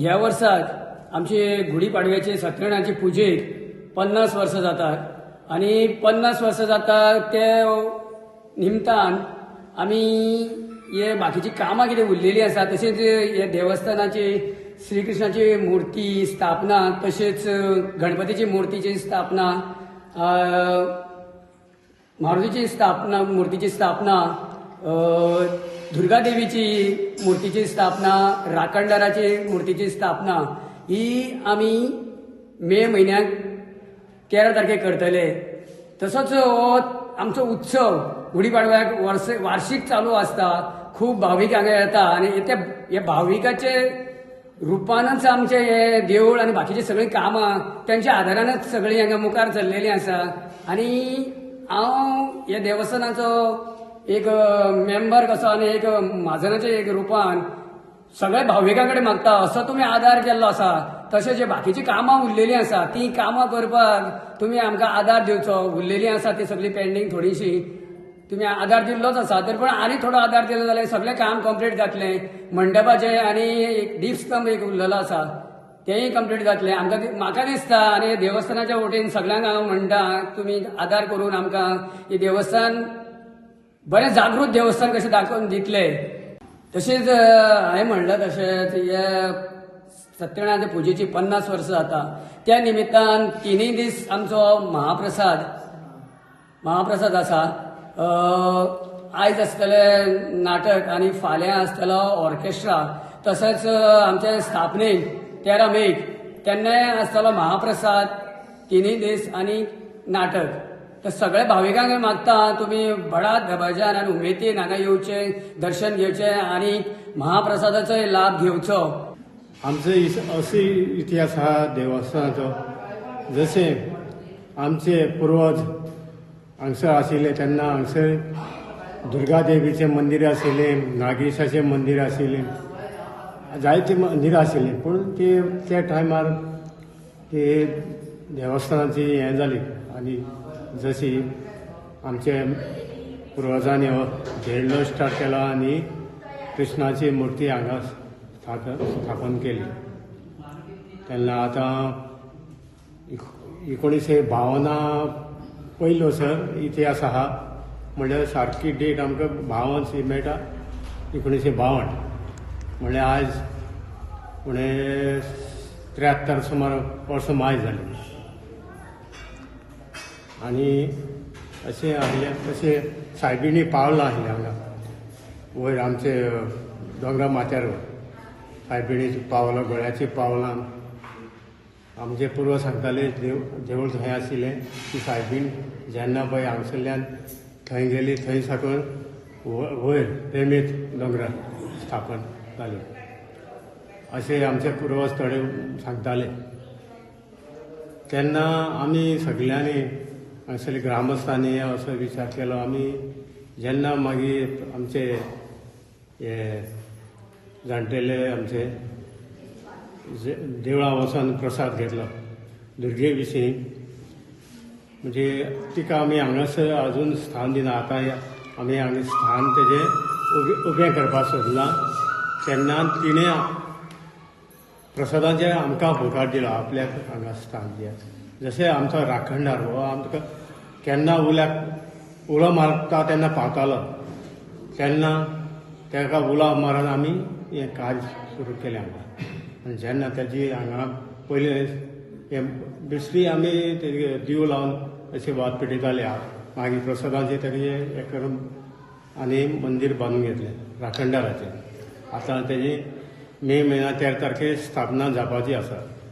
ह्या वर्साक आमचे गुढी पाडव्याचे सत्यनारायणाचे पुजेक 50 वर्सां जातात आनी 50 वर्सां जाता ते निमतान आमी हे बाकीची कामां कितें उरलेलीं आसा, तशेंच हे देवस्थानाची श्रीकृष्णाची मुर्ती स्थापना, तशेंच गणपतीची मुर्तीची स्थापना, मारुतीची स्थापना, मुर्तीची स्थापना, दुर्गादेवीची मुर्तीची स्थापना, राखणदाराची मुर्तीची स्थापना ही आमी मे म्हयन्याक 13 तारखेक करतले. तसोच हो आमचो उत्सव गुढीपाडव्याक वर्स वार्षीक चालू आसता. खूब भावीक हांगा येता आनी ते हे भाविकाचे रुपानच आमचे हे देवूळ आनी बाकीची सगळीं कामां तेंच्या आदारानच सगळीं हांगा मुखार चल्लेलीं आसा. आनी हांव ह्या देवस्थानाचो एक मेंबर कसो आनी एक म्हाजनाच्या एक रुपान सगळ्या भाविकां कडेन मागता, असो तुमी आदार केल्लो आसा तशें जे बाकीची कामां उरलेलीं आसा ती कामां करपाक तुमी आमकां आदार दिवचो. उरलेलीं आसा ती सगळीं पेंडींग थोडीशी तुमी आदार दिल्लोच आसा, तर पण आनी थोडो आदार दिलो जाल्यार सगळें काम कंप्लीट जातलें. मंडपाचें आनी एक दीपस्तंभ एक उरलेलो आसा तेंय कंप्लीट जातलें आमकां. म्हाका दिसता आनी देवस्थानाच्या वटेन सगळ्यांक हांव म्हणटा, तुमी आदार करून आमकां हे देवस्थान बरें जागृत देवस्थान कशें दाखोवन दितले. तशेंच हांवें म्हणलां तशेंच हे सत्यनारायण पुजेची 50 वर्सां जाता, त्या निमित्तान तिनूय दीस आमचो महाप्रसाद आसा. आयज आसतलें नाटक आनी फाल्यां आसतलो ऑर्केस्ट्रा. तशेंच आमचे स्थापनेक 13 मेक तेन्नाय आसतलो महाप्रसाद तिनूय दीस आनी नाटक. तर सगळ्या भाविकांक मागता, तुमी बडा दबाज्यान आनी उमेदीन हांगा येवचें, दर्शन घेवचें आनी महाप्रसादाचोय लाभ घेवचो. आमचो असो इतिहास आहा देवस्थानाचो, जशें आमचे पुर्वज हांगसर आशिल्ले तेन्ना हांगसर दुर्गा देवीचें मंदीर आशिल्लें, नागेशाचें मंदीर आशिल्लें, जायतीं मंदिरां आशिल्लीं. पूण ते त्या टायमार ते देवस्थानाची हें जाली आनी जशी आमचे पुर्वजांनी हो धेंडलो स्टार्ट केलो आनी कृष्णाची मुर्ती हांगा स्थापन केली. तेन्ना आतां 1952 पयलो सर इतिहास आहा, म्हणल्यार सारकी डेट आमकां 52 शी मेळटा. 1952 म्हणल्यार आयज उणे 73 सुमार वर्सां माय जाली. आनी अशें आसलें, तशें सायबिणी पावलां आसलें हांगा वयर आमचे दोंगरा माथ्यार सायबिणीचीं पावलां, गळ्याचीं पावलां. आमचे पुर्वज सांगताले, देवूळ थंय आशिल्लें ती सायबीण जेन्ना पळय हांगसरल्यान थंय गेली, थंय साकून वयर रेमेत दोंगरार स्थापन जाली, अशें आमचे पुर्वज थोडे सांगताले. तेन्ना आमी सगल्यांनी हांगसरले ग्रामस्थांनी असो विचार केलो. आमी जेन्ना मागीर आमचे हे जाणटेले आमचे देवळां वचोन प्रसाद घेतलो दुर्गे विशीं, म्हणजे तिका आमी हांगासर अजून स्थान दिना, आतां आमी हांगा स्थान तेजें उबें करपाक सोदलां. तेन्ना तिणें प्रसादाचें आमकां फुकार दिलो, आपल्याक हांगा स्थान दियात. जशें आमचो राखणदार हो आमकां केन्ना उल्याक उलो मारता तेन्ना पावतालो, तेन्ना ताका उलो मारून आमी हें कार्य सुरू केलें हांगा. आनी जेन्ना तेजी हांगा पयलें हें बेश्टी आमी तेजे दिव लावन अशें वात पेटयताले, मागीर प्रसादाचें तेजें हें करून आनी मंदीर बांदून घेतलें राखणदाराचें. आतां तेजी मे म्हयन्या 13 तारखेर स्थापना जावपाची आसा.